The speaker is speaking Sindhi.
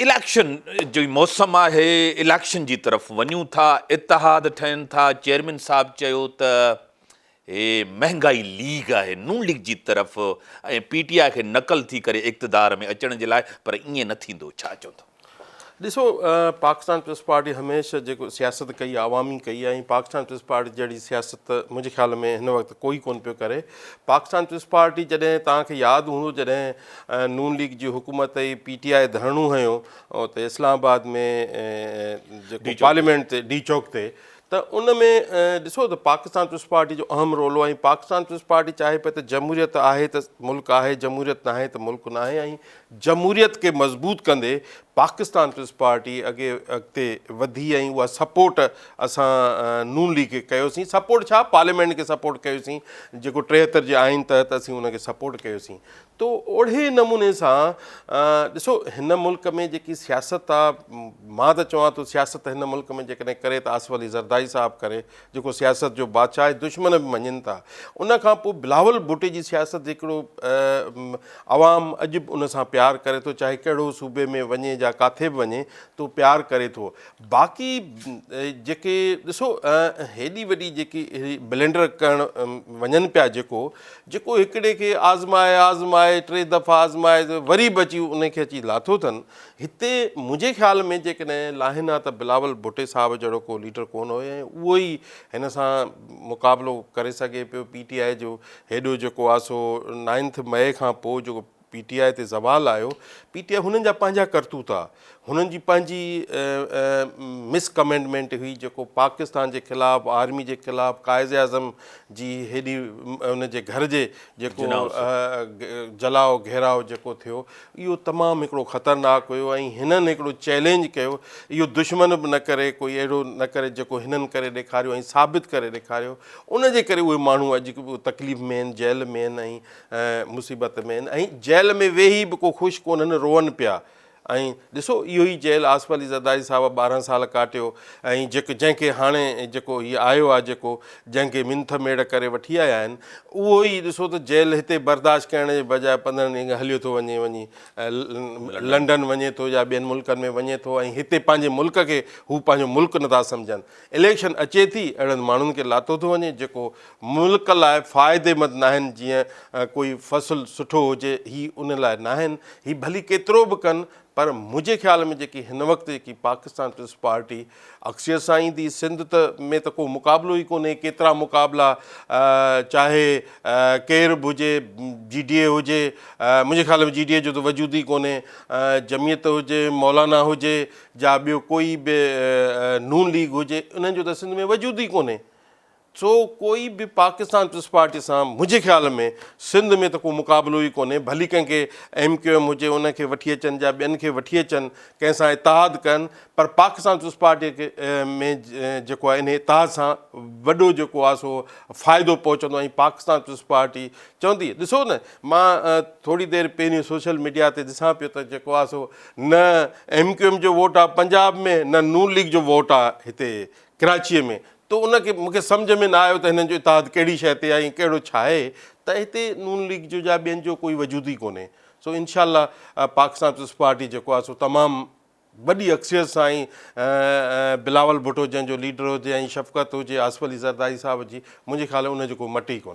اليڪشن جي موسم آهي، اليڪشن جي طرف وڃون ٿا، اتحاد ٺهن ٿا، چيئرمين صاحب چيو ته هي مهنگائي ليگ آهي، نون ليگ جي طرف ۽ پي ٽي آء کي نقل ٿي ڪري اقتدار ۾ اچڻ جي لاء پر ائين نه ٿيندو، ڇا چوندو؟ ڏسو پاڪستان پيپلز پارٽي هميشه جيڪو سياست ڪئي آهي عوامي ڪئي آهي ۽ پاڪستان پيپلز پارٽي جهڙي سياست منهنجي خيال ۾ هن وقت ڪوئي ڪونه پيو ڪري پاڪستان پيپلز پارٽي جڏهن توهان کي ياد هوندو جڏهن نون ليگ جي حڪومت ۽ پي ٽي آء ڌرڻو هنيو اتي اسلام آباد ۾ جيڪو پارليامينٽ تي ڊي چوڪ تي ته ان ۾ ڏسو ته پاڪستان پيپلز پارٽي جو اهم رول هو ۽ پاڪستان پيپلز پارٽي چاهي پئي ته جمهوريت آهي ته ملڪ آهي جمهوريت ناهي ته ملڪ ناهي ۽ جمهوريت کي مضبوط ڪندي پاڪستان پيپلز پارٽي اڳي اڳتي وڌي ۽ اها سپورٽ اسان نون ليگ کي ڪيوسين سپورٽ ڇا پارليامينٽ کي سپورٽ ڪيوسين جيڪو 73 جي آئين تحت اسين ان کي سپورٽ ڪيوسين تو اهڙي نموني سان ڏسو هن ملڪ ۾ جيڪي سياست آ مان ته چوان ٿو سياست هن ملڪ ۾ جيڪڏهن ڪري ته آصف علي زرداري صاحب ڪري جيڪو سياست جو بادشاهه آهي دشمن به مڃين ٿا ان کان پوء بلاول ڀٽي جي سياست هڪڙو عوام اڄ به ان سان پيار ڪري ٿو چاهي ڪهڙو صوبي ۾ وڃي جا ڪاٿي به وڃي تو پيار ڪري ٿو باقي جيڪي ڏسو هيڏي وڏي جيڪي بلينڊر ڪرڻ وڃن پيا جيڪو جيڪو هڪڙي کي آزمائي آزمائي ٽي دفعا آزمائي وري به اچي ان کي اچي لاٿو اٿن هتي منهنجي خيال ۾ جيڪڏهن لاهين ها ته بلاول ڀٽي صاحب جهڙو ڪو ليڊر ڪونه هيو ۽ اهو ئي هن سان مقابلو ڪري سگهي پيو پي ٽي آء جو هيڏو جيڪو آ سو نائنٿ مئي کان پوء جيڪو پي ٽي آء تي زوال آيو پي ٽي آء هنن جا پنهنجا ڪرتوت آ هنن جي پنهنجي مس ڪمينٽمينٽ هئي جيڪو پاڪستان جي خلاف آرمي جي خلاف قائد اعظم جي هيڏي ان جي گهر جي جيڪو جلاء گهيراء جيڪو ٿيو اهو تمام هڪڙو خطرناڪ هيو ۽ هنن هڪڙو چئلينج ڪيو اهو دشمن به نه ڪري ڪوئي اهڙو نه ڪري جيڪو هنن ڪري ڏيکاريو ۽ ثابت ڪري ڏيکاريو ان جي ڪري اهي ماڻهو اڄ به تڪليف ۾ آهن جيل ۾ آهن ۽ مصيبت ۾ آهن ۽ جيل ۾ ويهي به ڪو خوش ڪونهن روئن پيا ۽ ڏسو اهو ئي جيل آصف علي زرداري صاحب 12 سال ڪاٽيو ۽ جيڪو جنهن کي هاڻي جيڪو هي آيو آهي جيڪو جنهن کي منٿ ميڙ ڪري وٺي آيا آهن اهو ئي ڏسو ته جيل هتي برداشت ڪرڻ جي بجاء 15 ڏينهن کان هليو ٿو وڃي وڃي لنڊن وڃي ٿو يا ٻين ملڪن ۾ وڃي ٿو ۽ هتي پنهنجي ملڪ کي هو پنهنجو ملڪ نٿا سمجهن اليڪشن اچي ٿي اهڙن ماڻهن کي لاتو ٿو وڃي جيڪو ملڪ لاء فائديمند ناهن جيئن ڪوئي فصل سٺو هجي هي ان لاء ناهن هي ڀلي ڪيترو به ڪن پر منهنجي خيال ۾ جيڪي هن وقت جيڪي پاڪستان پيپلز پارٽي اڪثريت سان ايندي سنڌ ته ۾ ته ڪو مقابلو ئي ڪونهي ڪيترا مقابلا چاهي ڪير به هجي جي ڊي اي هجي منهنجي خيال ۾ جي ڊي اي جو ته وجود ئي ڪونهي جميعت هجي مولانا هجي جا ٻيو ڪوئي به نون ليگ هجي انهن جو ته سنڌ ۾ وجود ئي ڪونهي سو ڪوئي به پاڪستان پيپلز پارٽي سان منهنجي خيال ۾ سنڌ ۾ ته ڪو مقابلو ئي ڪونهي ڀلي ڪنهن کي ايم ڪيو ايم هجي ان کي وٺي اچن جا ٻين کي وٺي اچن ڪنهن سان اتحاد ڪن پر پاڪستان پيپلز پارٽي کي ۾ جيڪو آهي ان اتحاد سان وڏو جيڪو آهي سو فائدو پهچندو ۽ پاڪستان پيپلز پارٽي چوندي ڏسو نه مان ٿوري دير پهرين سوشل ميڊيا تي ڏسان پيو ته جيڪو آهي سو نه ايم ڪيو ايم جو ووٽ آهي پنجاب ۾ نه نون ليگ جو ووٽ آهي هتي ڪراچيء ۾ ته ان کي مون کي سمجهه ۾ نه آيو ته هنن جو اتحاد ڪهڙي شيء تي آهي ۽ ڪهڙو ڇا آهي ته هتي نون ليگ جو يا ٻين جو ڪوئي وجود ئي ڪونهي سو انشاء الله پاڪستان پيپلز پارٽي جيڪو آهي سو تمام وڏي اڪثريت سان ۽ بلاول ڀٽو جنهن جو ليڊر هجي ۽ شفقت هجي آصف علي زرداري صاحب جي منهنجي خيال ۾ ان جو ڪو مٽ ئي ڪونهي.